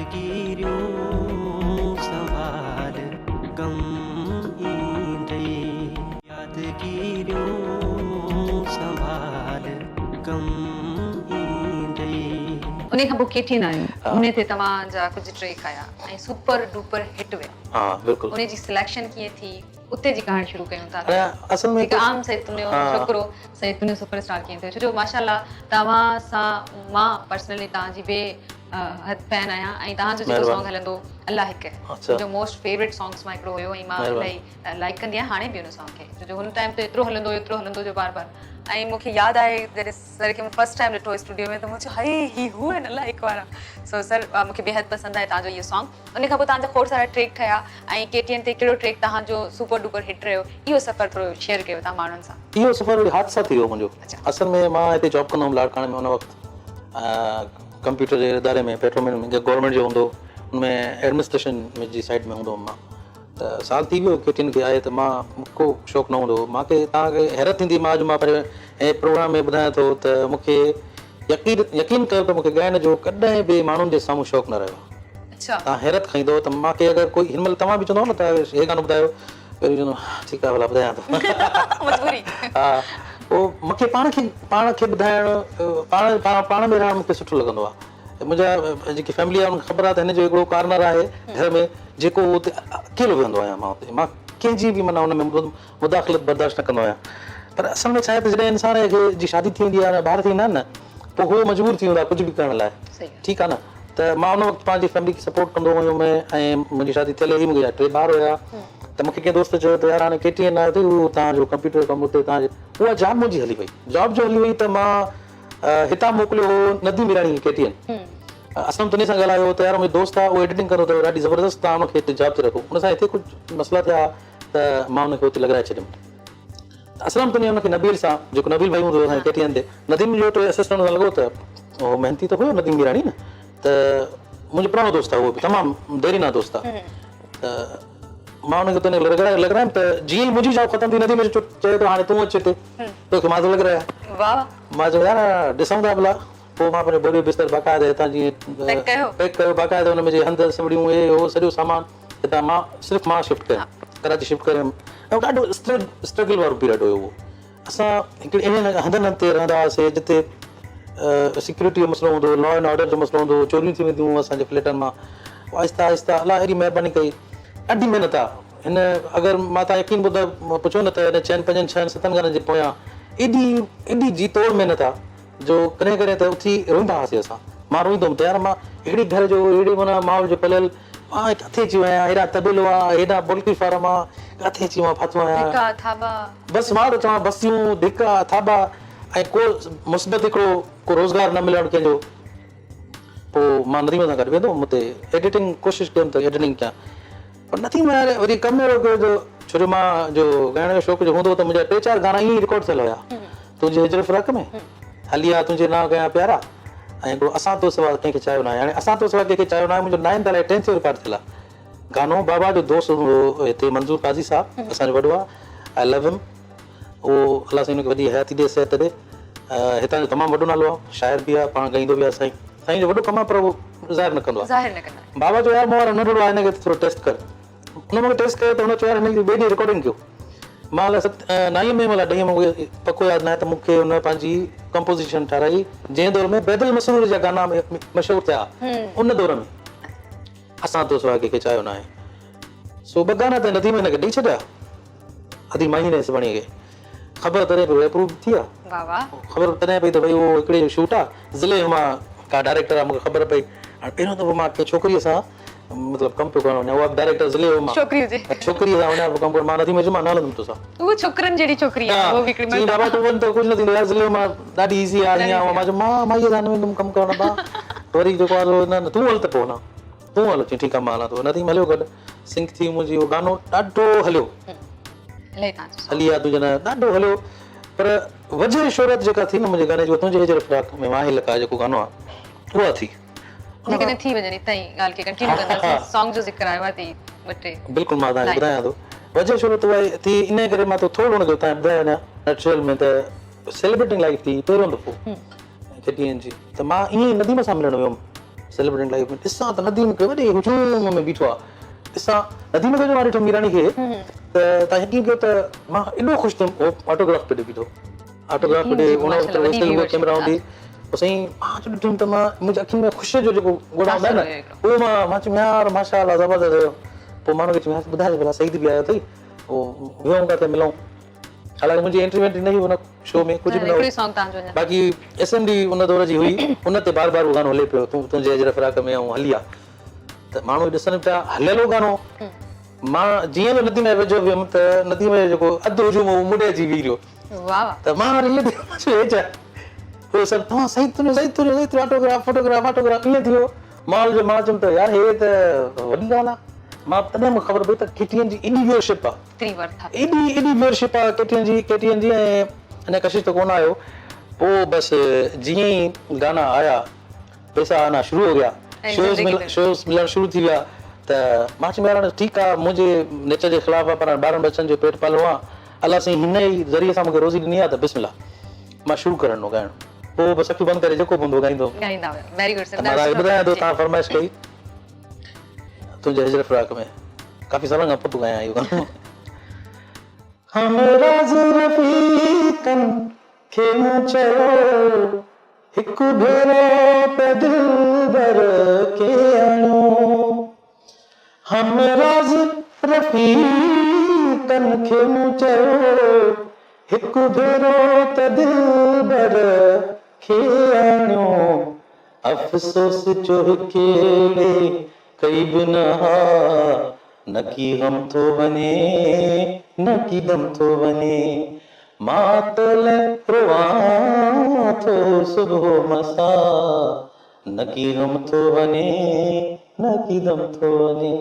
يادگيريون سنڀال ڪم ايندئي يادگيريون سنڀال ڪم ايندئي. انهي کان پوء ڪي ٽي آيون انهي تي توهان جا ڪجهه ٽريڪ آيا ۽ سپر ڊوپر هٽ ويا. ها بلڪل. انهي جي سليڪشن ڪيئن ٿي اتي جي ڪهاڻي شروع ڪيون ٿا. اصل ۾ هڪ عام سيد تنيو ڇوڪرو سيد تنيو سپر اسٽار ڪيئن ٿيو ڇو جو ماشاءالله توهان سان مان پرسنلي توهان جي بي حد فين آهيان ۽ توهان جو جيڪو سانگ هلندو الله هڪ منهنجو موسٽ فيورٽ سانگس مان هڪڙو هيو ۽ مان الاهي لائڪ ڪندي آهيان هاڻي به ان سانگ کي ڇو جو هن ٽائيم تي ايترو هلندو هيو ايترو هلندو جو بار بار ۽ مون کي ياد آهي جڏهن سر کي مون فرسٽ ٽائيم ڏٺو اسٽوڊيو ۾ ته مون چيو هائي هي هو آهن الله هڪ وارا سو سر مون کي بيحد پسند آهي توهان جو اهو سانگ ان کان پوء توهان جا کوڙ سارا ٽريڪ ٺهيا ۽ ڪي ٽي اين تي ڪهڙو ٽريڪ توهان جو سپر ڊوپر هٽ رهيو اهو سفر ٿورو شيئر ڪيو توهان ماڻهن سان. اهو سفر وري حادثا ٿي ويو منهنجو اصل ۾ مان هتي جاب ڪندو هوم لاڙڪاڻي ۾ ان وقت ڪمپيوٽر جي اداري ۾ پيٽرومين ۾ جيڪو گورنمينٽ جو هوندو هو ان ۾ ايڊمنسٽريشن جي سائيڊ ۾ هوندو هوم مان ته سال ٿي ويو ڪي ٽي اين کي آئي ته مان ڪو شوق نه هوندو هو مان کي توهان کي حيرت ٿيندي مان اڄ مان پنهنجي پروگرام ۾ ٻڌايان ٿو ته مون کي يقين يقين ڪيو ته مون کي ڳائڻ جو ڪڏهن به ماڻهن جي سامهون شوق نه رهيو آهي توهان حيرت کائيندو ته مان کي اگر ڪوئي هن مهل توهان به چوندو نه ته هي گانو ٻڌايو پهريون چوندو ٺيڪ آهي ڀلا ٻڌايان ٿو مجبوري ها پوء مون کي پاڻ کي پاڻ کي ٻڌائڻ پاڻ پاڻ ۾ رهڻ مون کي سٺو لڳندو آهي منهنجا جيڪي فيملي آهي ان کي خبر آهي ته هن جو هڪڙو ڪارنر آهي گهر ۾ جيڪو اتي اڪيلو ويهندو آهيان مان اتي مان ڪنهن جي به معنيٰ ان ۾ مداخلت برداشت نه ڪندو آهيان پر اصل ۾ ڇا آهي ته جڏهن انسان کي جي شادي ٿي ويندي آهي ٻار ٿي ويندا آهن نه پوء هو مجبور ٿي ويندو آهي ڪجهه به ڪرڻ لاء ٺيڪ آهي نه ته مان ان وقت پنهنجي فيملي کي سپورٽ ڪندو هيم ۽ منهنجي شادي ٿيل هئي منهنجا ٽي ٻار هيا ته مونکي ڪنهن دوست چيو ته يار هاڻي ڪي ٽي اين آيو اٿئي اهو توهان جو ڪمپيوٽر جو ڪم اتي توهان جي اها جاب منهنجي هلي وئي جاب جو هلي وئي ته مان هتان موڪليو هو نديم ميراڻي کي ڪي ٽي اين اسلم تني سان ڳالهايو هو ته يار منهنجو دوست آهي اهو ايڊيٽنگ ڪندو اٿو ڏاڍي زبردست توهان ان کي هتي جاب تي رکو ان سان هتي ڪجهه مسئلا ٿيا ته مان ان کي اتي لڳرائي ڇڏيم ته اسلم تني ان کي نبيل سان جيڪو نبيل ڀائي هوندو هو اسان جي ڪي ٽي اين تي نديم جو اتي اسسٽنٽ سان لڳو ته اهو محنتي ته هيو نديم ميراڻي نه ته منهنجو پراڻو دوست آهي اهو به تمام ديرينا دوست آهي ته مان ان کي اتي لڳرائي لڳرايم ته جيئن ئي منهنجي جاب ختم ٿي نديم چيو ته هاڻي تون اچ هتي توکي مان ٿو لڳرايان مان چيو يار ڏسون ٿا ڀلا پوء مان پنهنجو ٻوريو بستر باقاعده هتان جيئن پيڪ ڪيو باقاعده ان ۾ جي هنڌ سوڙيون اهي هو سڄو سامان هتان مان صرف مان شفٽ ڪيم ڪراچي شفٽ ڪريم ۽ ڏاڍو اسٽرگل وارو پيريڊ هيو اهو اسان هڪڙي اهڙن هنڌن تي رهندا هئاسي جتي سيڪيورٽي جو مسئلو هوندو هو لا اينڊ آرڊر جو مسئلو هوندو هو چوريون ٿي وينديون هيون اسان جي فليٽن مان پوء آهستي آهستي الله اهڙي مهرباني ڪئي ڏاڍي محنت آ هن اگر مان تان يقين ٻڌ پڇو نه ته هن چئن پنجن ڇهن ستن گانن جي پويان ايڏي ايڏي جي توڙ محنت آ جو ڪڏهن ڪڏهن ته اٿي روئيندا هئاسين اسان. مان روئيندو هوم ته يار مان ههڙي گهر جو ههڙي معنيٰ ماحول جو پليل مان ڪاٿي اچي ويو آهيان هيڏانهن طبيلو آ هيڏانهن پولٽري فارم آ ڪاٿي اچي مان ڦاٿو آهيان. ڌڪا ٿاٻا. بس مان ته چوان بسيون ڌڪا ٿاٻا ۽ ڪو مثبت هڪڙو ڪو روزگار نه ملڻ ڪنهن جو پوء مان نديم سان گڏ ويندو هوم اتي ايڊيٽنگ ڪوشش ڪيم ته ايڊيٽنگ ڪيان پر نديم يار وري ڪم اهڙو ڪيو جو ڇو جو مان جو ڳائڻ جو شوق جو هوندو هو ته منهنجا ٽي چار گانا ائين ئي رڪارڊ ٿيل هيا. تنهنجي هجر فراق ۾، هلي آ تنهنجي نانء ڪيان پيارا ۽ هڪڙو اسان تو سوا ڪنهن کي چاهيو ناهي هاڻي اسان تو سوا ڪنهن کي چاهيو ناهي منهنجو نائنٿ الائي ٽينٿ جو رڪارڊ ٿيل آ گانو بابا جو دوست هوندو هو هتي منظور قاضي صاحب اسان جو وڏو آ آء لو هم اهو الله سائين هن کي وڏي حياتي ڏي صحت ڏي هتان جو تمام وڏو نالو آ شاعر به آ پاڻ ڳائيندو به آ سائين سائين جو وڏو ڪم آ پر اهو ظاهر نه ڪندو آ ظاهر نه ڪندا بابا چيو يار مون وارو ننڍڙو آ هن کي ٿورو ٽيسٽ ڪر هن مون کي ٽيسٽ ڪيو ته هن چيو يار هن جي ٻئي ڏينهن رڪارڊنگ ڪيو. مان الائي ست نائين ۾ الائي ڏهين ۾ مون کي پڪو ياد ناهي ته مون کي هن پنهنجي ڪمپوزيشن ٺهرائي جنهن دور ۾ بيدل مسرور جا گانا مشهور ٿيا ان دور ۾ اسان تو سوا ڪنهن کي چاهيو ناهي سو ٻه گانا ته نديم هن کي ڏئي ڇڏيا ادي ماهين هيسباڻيء کي خبر تڏهن پئي اپروو ٿي آ خبر تڏهن پئي ته ڀئي اهو هڪڙي جو شوٽ آ ضلعي هما ڪا ڊائريڪٽر آ مون کي خبر پئي هاڻي پهريون دفعو مان ڪنهن ڇوڪريء سان مطلب ڪم پيو ڪرڻ وڃان اها به ڊائريڪٽر ضلعي هما ڇوڪري هجي ڇوڪريء سان وڃان پيو ڪم ڪرڻ مان نديم کي چيو مان نه هلندم توسان اهو ڇوڪرن جهڙي ڇوڪري آ اهو به هڪڙي چيائين بابا تون وڃ ته ڪجهه نه ٿيندو يار ضلعي هما ڏاڍي ايزي آ هيئن آ هونئن آ مان چيو مان مائيء سان نه ويندم ڪم ڪرڻ ابا وري جيڪو آ سو نه نه تون هل ته پوء نه تون هل چيائين ٺيڪ آ مان هلان ٿو نديم هليو گڏ سنڪ ٿي منهنجي اهو گانو ڏاڍو هليو هلي آ تنهنجي نانء ڏاڍو هليو پر وجهه شهرت جيڪا ٿي نه منهنجي گاني جي اها تنهنجي هجر فراق ۾ ماهي لقاء جيڪو گانو آ اها ٿي. جيڪڏهن ٿي وڃن اتان ئي ڳالهه کي ڪنٽينيو ڪنداسين سانگ جو ذڪر آيو آ ته ٻه ٽي بلڪل مان توهان کي ٻڌايان ٿو وجهه شهرت اها ٿي انهي ڪري مان ٿورو ان کي توهان کي ٻڌائي وڃان نٽشيل ۾ ته سيلبريٽنگ لائيف ٿي پهريون دفعو ڪي ٽي اين جي ته مان ائين ئي نديم سان ملڻ ويم. سيلبريٽنگ لائيف ۾ ڏسان ته نديم هڪڙي وڏي هجوم ۾ بيٺو آ. ڏسان نديم کي جو مان ڏٺو ميراڻي کي ته تان يقين ڪيو ته مان ايڏو خوش ٿيم هو آٽوگراف پيو ڏي بيٺو. آٽوگراف پيو ڏي ان وقت ويسل ڪيمرا هوندي پوء سائين مان جو ڏٺم ته مان منهنجي اکين ۾ خوشيء جو جيڪو ڳوڙها هوندا آهن نه اهو مان مان چيم يار ماشاء الله زبردست پوء مان هن کي چيم يار ٻڌاء ڀلا سعيد به آيو اٿئي پوء ويهون ڪاٿي ملون حالانڪه منهنجي انٽري وينٽري نه هئي ان شو ۾ ڪجهه به نه هو باقي ايس ايم ڊي ان دور جي هئي ان تي بار بار اهو گانو هلي پيو تون تنهنجي هجر فراق ۾ ۽ هلي آ ته ماڻهو ڏسن پيا هليل هو گانو مان جيئن به ندي ۾ ويجهو ويم ته ندي ۾ جيڪو اڌ هجوم هو مون ڏي اچي بيهي رهيو ته مان وري ائين ٿيو مان چيو هي ڇا اهي سڀ توهان Saeed Tunio Saeed Tunio Saeed Tunio autograph photograph autograph ائين ٿي ويو ماحول جو مان چيم ته يار هي ته وڏي ڳالهه آهي مان تڏهن مون کي خبر پئي ته ڪي ٽي اين جي ايڏي ويورشپ آهي ايڏي ايڏي ويورشپ آهي ڪي ٽي اين جي ڪي ٽي اين جي ۽ اڃا ڪشش ته ڪونه آيو پوء بس جيئن ئي گانا آيا پئسا آنا شروع هو گيا شوز شوز ملڻ شروع ٿي ويا ته مان چيم يار هاڻي ٺيڪ آ منهنجي نيچر جي خلاف آ پر هاڻي ٻارن ٻچن جو پيٽ پالڻو آ الله سائين هن ئي ذريعي سان مونکي روزي ڏني آ ته بسم الله مان شروع ڪري ڏنو ڳائڻ پوء بس اکيون بند ڪري جيڪو به هوندو ڳائيندو هوم. ڳائيندا هيا ويري گڊ سر ته مان راڳ ٻڌايان ٿو توهان فرمائش ڪئي تنهنجي هجر فراق ۾ ڪافي سالن کان پوء ٿو ڳايان اهو گانو. همراز رفيقن کي مون چيو هڪ ڀيرو ته دلبر کي آڻيو. همراز رفيقن کي مون چيو هڪ ڀيرو ته دلبر کي آڻيو. افسوس جو هڪڙي ڪئي به نه ها، نڪي غم ٿو وڃي نڪي دم ٿو وڃي. مان تو لئه روئان ٿو صبح و مسا، نڪي غم ٿو وڃي نڪي دم ٿو وڃي.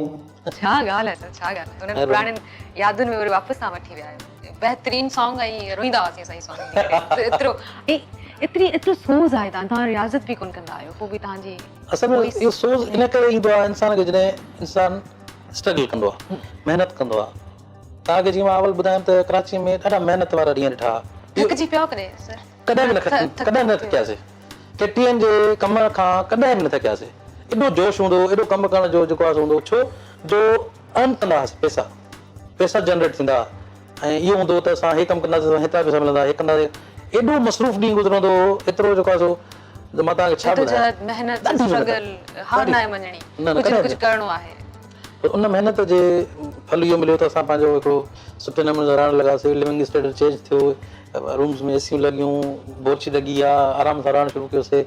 ڇا ڳالهه آهي سر ڇا ڳالهه آهي انهن پراڻين يادن ۾ وري واپس توهان وٺي ويا آهيو بهترين سانگ ۽ روئيندا هئاسين اسان هي سانگ ٻڌي ڪري ايترو ۽ ايتري ايترو سوز آهي توهان توهان رياضت به ڪونه ڪندا آهيو پوء به توهان جي اصل ۾ اهو سوز ان ڪري ايندو آهي انسان کي جڏهن انسان اسٽرگل ڪندو آهي محنت ڪندو آهي توهان کي جيئن مان اول ٻڌايم ته ڪراچي ۾ ڏاڍا محنت وارا ڏينهن ڏٺا. ٿڪجي پيا ڪڏهن سر؟ ڪڏهن به نه ڪڏهن به نه ٿڪياسي. ڪي ٽي اين جي ڪم کان ڪڏهن به نه ٿڪياسي. ايڏو جوش هوندو هو، ايڏو ڪم ڪرڻ جو جيڪو آهي سو هوندو هو ڇو جو ارن ڪندا هئاسين پئسا، پئسا جنريٽ ٿيندا هئا ۽ اهو هوندو هو ته اسان هي ڪم ڪنداسين ته هيترا پئسا ملندا، هي ڪنداسين ايڏو مصروف ڏينهن گذرندو هو ايترو جيڪو آهي سو مان توهان کي ڇا ٻڌايان. جدوجهد، محنت، اسٽرگل، هار ناهي مڃڻي، نه نه ڪجهه نه ڪڏهن ڪجهه به. ڪرڻو آهي. پر ان محنت جي ڦل اهو مليو ته اسان پنهنجو هڪڙو سٺي نموني سان رهڻ لڳاسين، لونگ اسٽينڊرڊ چينج ٿيو، رومز ۾ اي سيون لڳيون، بورچي لڳي آ، آرام سان رهڻ شروع ڪيوسي.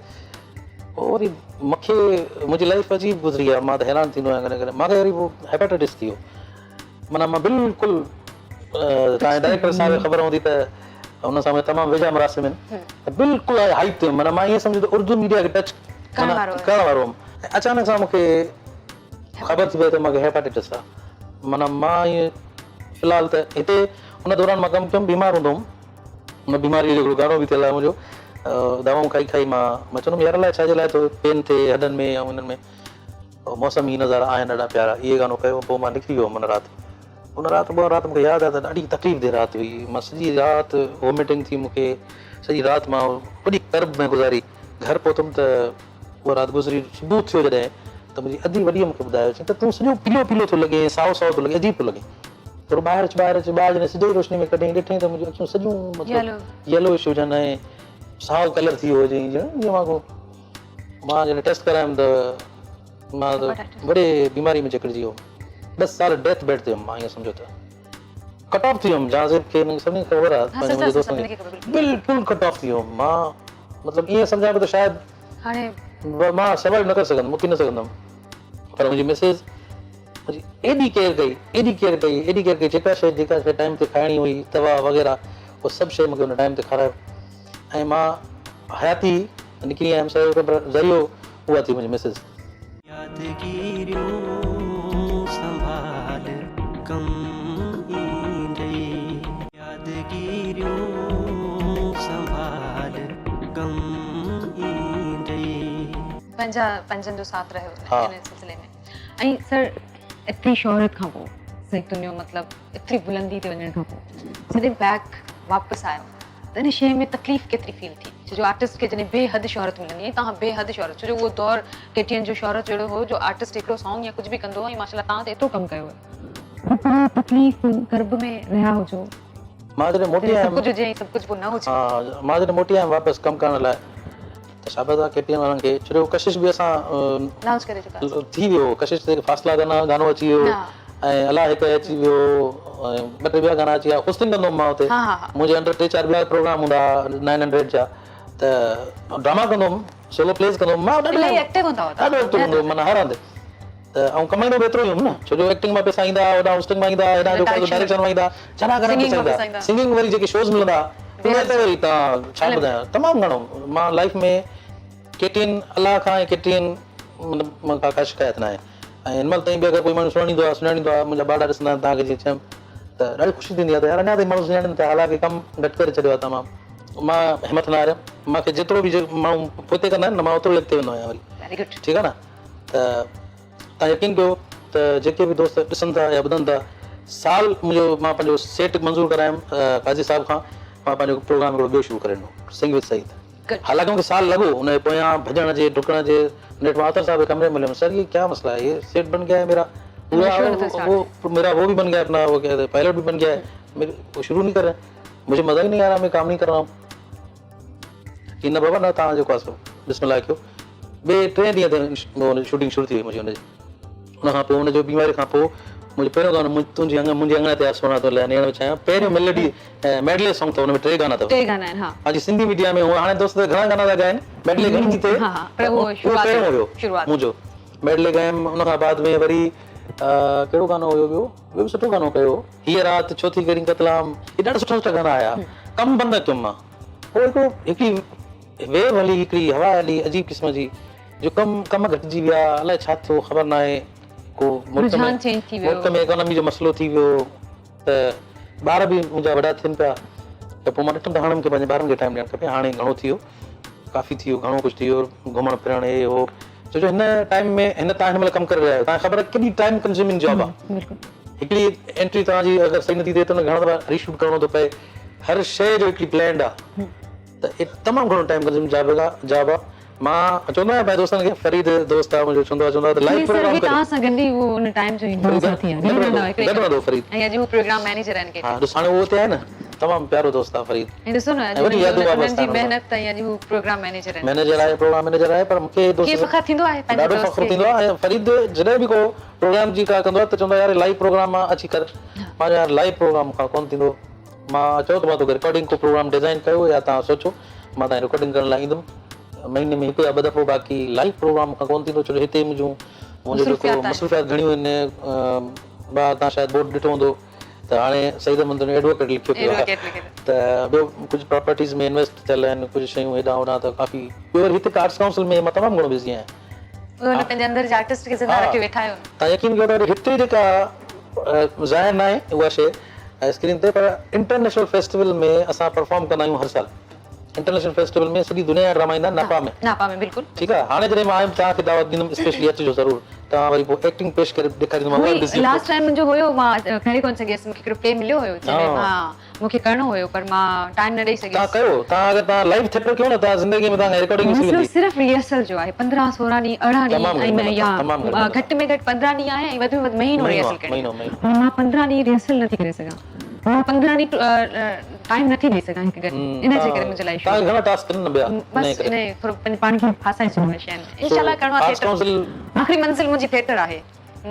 پوء وري مونکي منهنجي لائيف عجيب گذري آ، مان ته حيران ٿيندو آهيان ڪڏهن ڪڏهن، مونکي وري پوء هيپاٽائٽس ٿي ويو، معنيٰ مان بلڪل توهان جي ڊائريڪٽر صاحب کي خبر هوندي ته ان سان منهنجا تمام ويجها مراسم آهن ته بلڪل آء هائيپ تي هيم، معنيٰ مان ائين سمجهو ته اردو ميڊيا کي ٽچ معنيٰ ڪرڻ وارو هيم ۽ اچانڪ سان مونکي خبر ٿي پئي ته مونکي هيپاٽائٽس آ، معنيٰ مان ائين في الحال ته هتي ان دوران مان ڪم ڪيم بيمار هوندو هوم، ان بيماريء جو هڪڙو گانو به ٿيل آهي منهنجو، دوائون کائي کائي مان مان چوندو هوم يار الائي ڇا جي لاء ٿو پين ٿئي هڏن ۾ ۽ انهن ۾، موسم هي نظارا آهن ڏاڍا پيارا اهي گانو ڪيو پوء مان نڪري ويو هوم ان رات ان رات اها رات مونکي ياد آهي ته ڏاڍي تڪليف ده رات هئي مان سڄي رات ووميٽنگ ٿي مونکي سڄي رات مان وڏي ڪرب ۾ گذاري گهر پهتم ته اها رات گذري صبح ٿيو جڏهن ته منهنجي ادي وڏيء مونکي ٻڌايو چيائين ته تون سڄو پيلو پيلو ٿو لڳين سائو سائو ٿو لڳين عجيب ٿو لڳين ٿورو ٻاهر اچ ٻاهر اچ ٻاهر جڏهن سج جي روشني ۾ ڪڍيائين ڏٺائين ته منهنجون اکيون سڄيون مطلب يلوئش هجن ۽ سائو ڪلر ٿي ويو هجي ائين ڄڻ جيئن مان ڪو مان جڏهن ٽيسٽ ڪرايم ته مان ته وڏي بيماري ۾ جڪڙجي ويو ڏھ سال ڊيٿ بيڊ تي هيم مان ائين سمجهو ته ڪٽ آف ٿي ويم جهانزيب کي انهن سڀني کي خبر آهي پنهنجي منهنجي دوستن کي بلڪل ڪٽ آف ٿي ويم مان مطلب ائين سمجهان پيو ته شايد هاڻي مان سروائيو نه ڪري سگهندم اٿي نه سگهندم پر منهنجي مسز منهنجي ايڏي ڪيئر ڪئي ايڏي ڪيئر ڪئي ايڏي ڪيئر ڪئي جيڪا شيء جيڪا شيء ٽائيم تي کائڻي هئي دوا وغيره اهو سڀ شيء مونکي ان ٽائيم تي کارايو ۽ مان حياتي نڪري آيم سروائيو ڪيم پر ذريعو اها ٿي منهنجي مسز. يادگيريون سنڀال ڪم ايندئي. يادگيريون سنڀال ڪم ايندئي. پنهنجا پنهنجن جو ساٿ رهيو ان سلسلي ۾ ۽ سر ايتري شهرت کان پوء سائين تنيو مطلب ايتري بلندي تي وڃڻ کان پوء جڏهن بيڪ واپس آيو ته ان شيء ۾ تڪليف ڪيتري فيل ٿي؟ ڇو جو آرٽسٽ کي جڏهن بي حد شهرت ملندي ۽ توهان بي حد شهرت ڇو جو اهو دور ڪي ٽي اين جو شهرت جهڙو هو جو آرٽسٽ هڪڙو سانگ يا ڪجهه به ڪندو هو ۽ ماشاءالله توهان ته ايترو ڪم ڪيو هيو. هيتري تڪليف ڪرب ۾ رهيا هجو. مان جڏهن موٽي جڏهن سڀ آيم ڪجهه هجي ۽ سڀ ڪجهه پوء نه هجي. ها مان جڏهن موٽي آيم واپس ڪم ڪرڻ لاء ته شابس آ ڪي ٽي اين وارن کي ڇو جو ڪشش به اسان لانچ ڪري چڪا هئاسين. ٿي ويو هو ڪشش تي فاصلا گانا گانو اچي ويو ها. ۽ الله هڪ اچي ويو ۽ ٻه ٽي ٻيا گانا اچي ويا هوسٽنگ ڪندو هوم مان اتي ها ها ها. منهنجي انڊر ٽي چار ٻيا پروگرام هوندا هئا نائن هنڊريڊ جا ته ڊراما ڪندو هوم سولو پليز ڪندو هوم مان ڏاڍو الاهي ايڪٽو هوندا هئا ڏاڍو ايڪٽو هوندو هوم معنيٰ هر هنڌ ته آئون ڪمائيندو به ايترو ئي هوم نه ڇو جو ايڪٽنگ مان پئسا ايندا هئا هوڏانهن هوسٽنگ مان ايندا هئا هيڏانهن جو ڊائريڪشن مان ايندا هئا چڱا گهڻا پئسا ايندا هئا سنگنگ وري جيڪي شوز ملندا هئا اهي ته وري تان ڇا ٻڌايان تمام گهڻو مان لائف ۾ ڪي ٽي اين الله کان ۽ ڪي ٽي اين مطلب مان ڪا شڪايت ناهي ۽ هن مهل تائين به اگر ڪوئي ماڻهو سڃاڻيندو آهي سڃاڻيندو آهي منهنجا ٻارڙا ڏسندا آهن توهان کي جيئن چيم ته ڏاڍي خوشي ٿيندي آهي ته يار اڃا تائين ماڻهو سڃاڻين ٿا حالانڪه ڪم گهٽ ڪري ڇڏيو آهي تمام مان همٿ نه هاريم مان کي جيترو به ماڻهو پوئتي ڪندا آهن نه مان اوترو ئي اڳتي ويندو آهيان وري ٺيڪ آهي نه ته توهان يقين ڪيو ته جيڪي به دوست ڏسن ٿا يا ٻڌن ٿا سال منهنجو مان پنهنجو سيٽ منظور ڪرايم قاضي صاحب کان مان پنهنجو پروگرام هڪڙو ٻيو شروع ڪري ڏنو سنگ وٿ سعيد حالانڪه مون کي سال لڳو ان جي پويان ڀڄڻ جي ڊڪڻ جي نيٺ مان اطهر صاحب جي ڪمري ۾ مليم سر يي ڪيا مسئلا هي يي سيٽ بن گيا هي ميرا پورا وو ميرا وو بي بن گيا اپنا وو ڪيا پائلٽ بي بن گيا هي ميري وو شروع نهين ڪر رهي مجهي مزا هي نهين آ رها مين ڪام نهين ڪر رها هون چي نه بابا نه توهان جيڪو آهي سو بسم الله ڪيو ٻئي ٽئين ڏينهن تي شوٽنگ شروع ٿي وئي منهنجي ان جي ان کان پوء ان جو بيماري کان پوء منهنجو پهريون گانو تنهنجي اڱ منهنجي اڱڻ تي آ سهڻا تو لاء نيڻ وڇايان پهريون ميلوڊي ميڊلي سانگ اٿو ان ۾ ٽي گانا اٿو ٽي گانا آهن ها پنهنجي سنڌي ميڊيا ۾ هونء هاڻي دوست گهڻا گانا ٿا ڳائن ميڊلي گهڻي ٿي ٿئي ها ها پر اهو شروعات پهريون هيو شروعات منهنجو ميڊلي ڳايم ان کان بعد ۾ وري ڪهڙو گانو هيو ٻيو ٻيو به سٺو گانو ڪيو هيء رات ڇو ٿي ڪرين قتلام هي ڏاڍا سٺا سٺا گانا آيا ڪم بند نه ڪيم مان پوء هڪڙو هڪڙي ويو هلي هڪڙي هوا هلي عجيب قسم جي جو ڪم ڪم گهٽجي ويا الائي ڇا ٿيو خبر ناهي ڪو ملڪ ۾ رجحان چينج ٿي ويو. ملڪ ۾ ايڪانامي جو مسئلو ٿي ويو ته ٻار به منهنجا وڏا ٿين پيا ته پوء مان ڏٺم ته هاڻي مونکي پنهنجي ٻارن کي ٽائيم ڏيڻ کپي هاڻي گهڻو ٿي ويو ڪافي ٿي ويو گهڻو ڪجهه ٿي ويو گهمڻ ڦرڻ هي هو ڇو جو هن ٽائيم ۾ هن تان هن مهل ڪم ڪري رهيا آهيو تان کي خبر آهي ڪيڏي ٽائيم ڪنزيومنگ جاب آهي بلڪل هڪڙي انٽري توهان جي اگر صحيح نٿي ٿئي ته گهڻا دفعا ري شوٽ ڪرڻو ٿو پئي هر شيء جو هڪڙي پلانڊ آهي ته تمام گهڻو ٽائيم ڪنزيومنگ جاب جاب آهي مان چوندو آهيان پنهنجي دوستن کي فريد دوست آهي منهنجو چوندو آهي چوندو آهي ته لائيو فريد سر پروگرام به ڪريو توهان سان گڏ ئي اهو ان ٽائيم جو ايندو هو ساٿي آهي گڏ رهندو گڏ رهندو هو فريد ۽ اڄ هو پروگرام مئنيجر آهن ڪي ها ڏس هاڻي اهو اتي آهي نه تمام پيارو دوست آهي فريد ۽ ڏسو نه اڄ ۽ وڏي يادون انهن وابسته جي آهن ان سان محنت ۽ اڄ هو پروگرام مئنيجر آهن مئنيجر آهي پروگرام مئنيجر آهي پر مونکي دوست کي فخر ٿيندو آهي پنهنجي ڏاڍو دوست فخر کي ٿيندو آهي ۽ فريد جڏهن به ڪو پروگرام جي ڪا ڪندو آهي ته چوندو آهي يار لائيو پروگرام آهي اچي ڪر مان چيو يار لائيو پروگرام مون کان ڪونه ٿيندو مان چيو ته مان توکي رڪارڊنگ ڪو پروگرام ڊزائن ڪيو يا توهان سوچو مان توهان جي رڪارڊنگ ڪرڻ لاء ايندم مهيني ۾ هڪ يا ٻه دفعو باقي لائيو پروگرام مون کان ڪونه ٿيندو ڇو جو هتي منهنجون منهنجو جيڪو مصروفيات گهڻيون آهن ٻاهر توهان شايد بورڊ ڏٺو هوندو ته هاڻي سعيد احمد ايڊووڪيٽ لکيو پيو آهي ته ٻيو ڪجهه پراپرٽيز ۾ انويسٽ ٿيل آهن ڪجهه شيون هيڏانهن هوڏانهن ته ڪافي ٻيو وري هتي آرٽس ڪائونسل ۾ مان تمام گهڻو بزي آهيان پنهنجي اندر جي آرٽسٽ کي زنده رکيو ويٺا آهيو توهان يقين ڪيو ته وري هتي جيڪا ظاهر ناهي اها شيء اسڪرين تي پر انٽرنيشنل فيسٽيول ۾ اسان پرفارم ڪندا آهيون هر سال انٽرنيشنل فيسٽيول ۾ سڄي دنيا جا ڊراما ايندا آهن ناپا ۾ ناپا ۾ بلڪل ٺيڪ آهي هاڻي جڏهن مان آيم توهان کي دعوت ڏيندم اسپيشلي اچجو ضرور توهان وري پوء ايڪٽنگ پيش ڪري ڏيکاريندومانو اها بزي لاسٽ ٽائيم منهنجو هيو مان ڪري ڪونه سگهيس مونکي هڪڙو پلي مليو هيو جنهن ۾ ها مون کي ڪرڻو هيو پر مان ٽائيم نه ڏئي سگهيس. توهان ڪيو توهان اگر توهان لائيو ٿيٽر ڪيو نه توهان زندگي ۾ توهان کان رڪارڊنگ وسري مسئلو ويندي. صرف ريهرسل جو آهي 15 16 ڏينهن 18 تمام ڏينهن گهڻي ۽ يا تمام گهڻي گهٽ ۾ گهٽ 15 ڏينهن آهي ۽ وڌ ۾ وڌ مهينو مهينو ريهرسل آهي ڪرڻي مهينو مهينو. پر مان 15 ڏينهن ريهرسل نٿي ڪري سگهان مان 15 ڏينهن ٽائيم نٿي ڏئي سگهان هڪ گڏ ان جي ڪري منهنجي لاء اشو توهان کي گهڻا ٽاسڪ آهن نه ٻيا بس ان ٿورو پنهنجي پاڻ کي ڦاسائي ڇڏيو آهي شين ۾ انشاء الله ڪرڻو آهي آرٽس ٿيٽر ڪائونسل آخري منزل منهنجي ٿيٽر آهي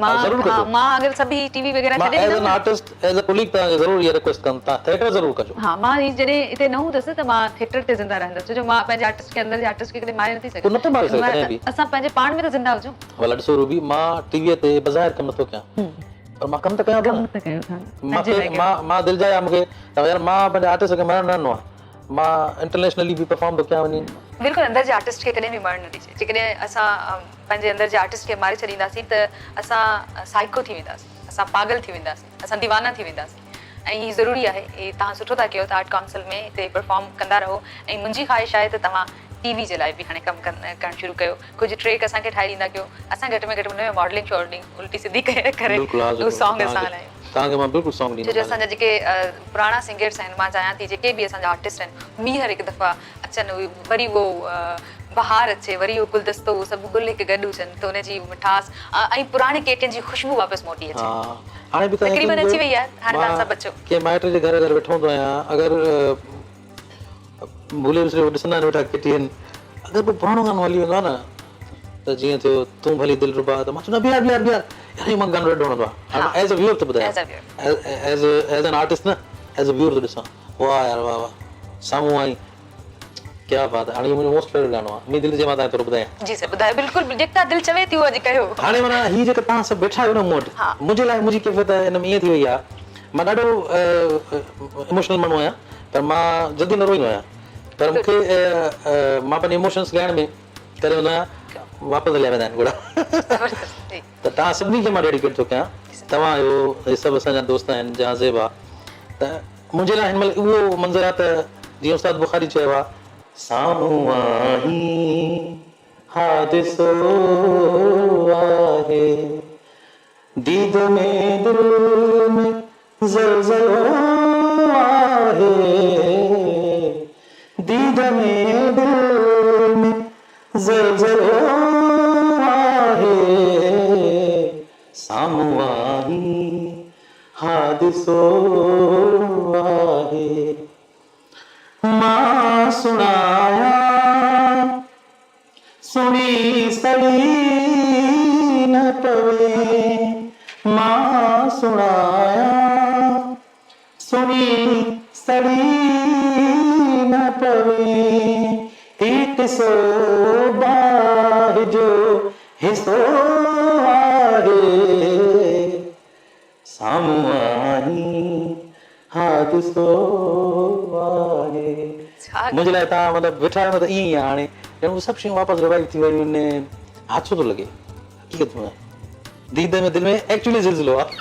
مان ضرور ها ڪجو. مان اگر سڀ هي ٽي وي وغيره مان ڇڏي ايز ڏيندم ان نه. آرٽسٽ ايز ا ڪوليگ توهان کي ضرور اها رڪويسٽ ڪندم توهان ٿيٽر ضرور ڪجو. ها مان هي جڏهن هتي نه هوندس ته مان ٿيٽر تي زنده رهندس ڇو جو مان پنهنجي آرٽسٽ کي اندر جي آرٽسٽ کي ڪڏهن ماري نٿي ڪو نٿو ماري سگهي ڪڏهن سگهان به. اسان پنهنجي پاڻ ۾ ته زنده هجون. ڀلا ڏسو روبي مان ٽي وي تي بظاهر ڪم نٿو ڪيان پر مان ڪم ته ڪيان ٿو ڪم نه. ته ڪيو ٿا مان پنهنجي کي لاء ڪيو. مان مان دل جاء آهي مون کي ته يار مان پنهنجي آرٽسٽ کي مرڻ نه ڏنو آهي مان انٽرنيشنلي به پرفارم ٿو ڪيان وڃي. بلڪل اندر جي آرٽسٽ کي ڪڏهن به مرڻ نه ڏجي جيڪڏهن اسان پنهنجي اندر جي آرٽسٽ کي ماري ڇڏينداسين ته اسان سائيڪو ٿي وينداسين اسان پاڳل ٿي وينداسين اسان ديوانا ٿي وينداسين ۽ هي ضروري آهي هي توهان سٺو ٿا ڪيو ته آرٽ ڪائونسل ۾ هتي پرفارم ڪندا رهو ۽ منهنجي خواهش آهي ته توهان ٽي وي جي لاء به هاڻي ڪم ڪرڻ شروع ڪيو ڪجهه ٽريڪ اسان کي ٺاهي ڏيندا ڪيو اسان گهٽ ۾ گهٽ ان ۾ ماڊلنگ شاڊلنگ الٽي سڌي ڪري اهو سانگ اسان هلايون توهان کي مان بلڪل سانگ ڇو جو ڏيندم اسان جا جيڪي پراڻا سنگرس آهن مان چاهيان ٿي جيڪي به اسان جا آرٽسٽ آهن ٻيهر هڪ دفعا اچن وري اهو بهار اچي وري اهو گلدستو اهو سڀ گل هڪ گڏ هجن ته ان جي مٺاس ۽ پراڻي ڪي ٽي اين جي خوشبو واپس موٽي اچي. هاڻي به توهان تقريبن اچي وئي آهي هاڻي توهان سڀ اچو. ڪنهن مائٽ جي گهر اگر ويٺو هوندو آهيان اگر ڀلي وسري هو ڏسندا آهن ويٺا ڪي ٽي اين اگر ڪو پراڻو گانو هلي ويندو آهي نه ته جيئن ٿيو تون ڀلي دلربا ته مان چوندو آهيان بيهار بيهار بيهار يار هي مونکي گانو ڏاڍو وڻندو آهي هاڻي مان ايز اي ويور ٿو ٻڌايان ايز ايز اين آرٽسٽ نه ايز اي ويور ٿو ڏسان واهه يار واهه واهه سامهون آئين ڪيا بات هاڻي اهو منهنجو موسٽ فيورٽ گانو آهي منهنجي دل چئي مان توهان کي ٿورو ٻڌايان. جي سر ٻڌايو بلڪل جيڪا دل چوي ٿي اهو اڄ ڪيو. هاڻي معنيٰ هي جيڪا توهان سڀ ويٺا آهيو نه مون وٽ منهنجي لاء منهنجي ڪيفيت ان ۾ ائين ٿي وئي آهي مان ڏاڍو اموشنل ماڻهو آهيان پر مان جلدي نه روئيندو آهيان پر مون کي مان پنهنجي اموشنس ڳائڻ ۾ ڪري ويندو آهيان واپس هليا ويندا آهن ڳوڙها ته توهان سڀني کي مان ڊيڊيڪيٽ ٿو ڪيان توهان آهيو هي سڀ اسان جا دوست آهن جهانزيب آهي ته منهنجي لاء هن مهل اهو منظر آهي ته جيئن استاد بخاري چيو آهي. سامهون آهين حادثو آهي ديد ۾ دل ۾ زلزلو آهي ديد ۾ دل ۾ زلزلو آهي سامهون آهين حادثو آهي مان سڻايان سڻي سڙي نه پوي مان سڻايان سڻي سڙي نه پوي هي قصو باهه جو حصو آهي سامهون آهين حادثو آهي. منهنجي لاء توهان مطلب ويٺا آهيو نه ته ائين ئي آهي هاڻي ڄڻ اهي سڀ شيون واپس ريوائيو ٿي ويون آهن حادثو ٿو لڳي حقيقت ۾ ديد ۾ دل ۾ ايڪچولي زلزلو آهي.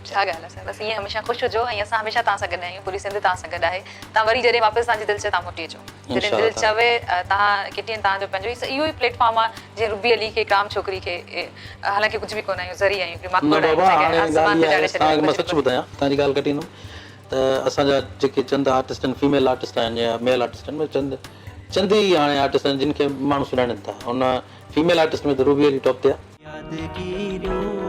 ڇا ڳالهه آهي سر بس ائين هميشه خوش هجو ۽ اسان هميشه توهان سان گڏ آهيون پوري سنڌ توهان سان گڏ آهي توهان وري جڏهن واپس توهان جي دل چئي توهان موٽي اچو جڏهن دل چوي توهان ڪي ٽي اين توهان جو پنهنجو اهو ئي پليٽ فارم آهي جيئن روبي علي کي هڪ عام ڇوڪري کي حالانڪه ڪجهه به ڪونه آهيون ذري آهيون هڪڙي نه ماڪوڙ آهيون بابا جنهن کي هاڻي آسمان ڳالهه تي اها چاڙهي آهي توهان کي ڇڏيو مان ڪجهه سچ به ڪونه. ٻڌايان توهان جي ڳالهه ڪٽيندم ته اسان جا جيڪي چند آرٽسٽ آهن فيميل آرٽسٽ آهن يا ميل آرٽسٽ آهن چند چند ئي هاڻي آرٽسٽ آهن جن کي ماڻهو سڃاڻين ٿا ان فيميل آرٽسٽ ۾ ته روبي علي ٽاپ تي آهي. يادگيريون.